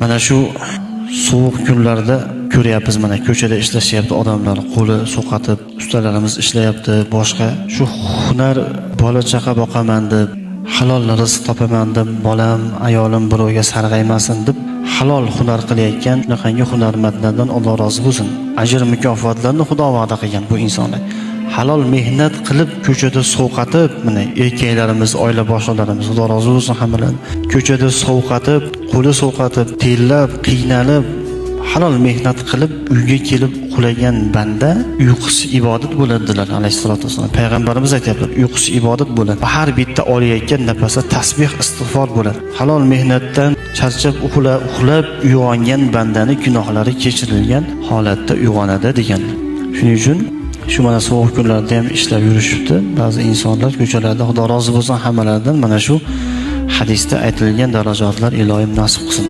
Mana shu sovuq kunlarda ko'ryapmiz, mana ko'chada ishlashyapti odamlar, qo'li sovqatib, ustalarimiz ishlayapti, boshqa shu hunar bola chaqa boqaman deb, halol rizq topaman deb, bolam, ayolim birovga sarg'aymasin deb halol hunar qilayotgan shunaqangi hunarmandlardan Alloh rozi bo'lsin. Ajr mukofotlarni Xudo va'da qilgan bu insonlar. Halol mehnat qilib ko'chada sovqatib, mana erkaklarimiz, oila boshliqlarimiz, Xudo rozi bo'lsin hammalaridan. Ko'chada sovqatib, qo'li sovqatib, terlab, qiynalib, halol mehnat qilib uyga kelib uxlagan banda uyqusi ibodat bo'ladi dedilar alayhissalotu vassalom. Payg'ambarimiz aytyaptilar, uyqusi ibodat bo'ladi. Har bitta olayotgan nafasi tasbih, istig'for bo'ladi. Halol mehnatdan charchab uxlab uyg'ongan bandani gunohlari kechirilgan holatda uyg'onadi deganlar. Shuning uchun shu mana sovuq kunlarda ham ishlab yurishibdi ba'zi insonlar ko'chalarda. Xudo rozi bo'lsin hammalaridan, mana shu hadisda aytilgan darajatlar iloyim nasib qilsin.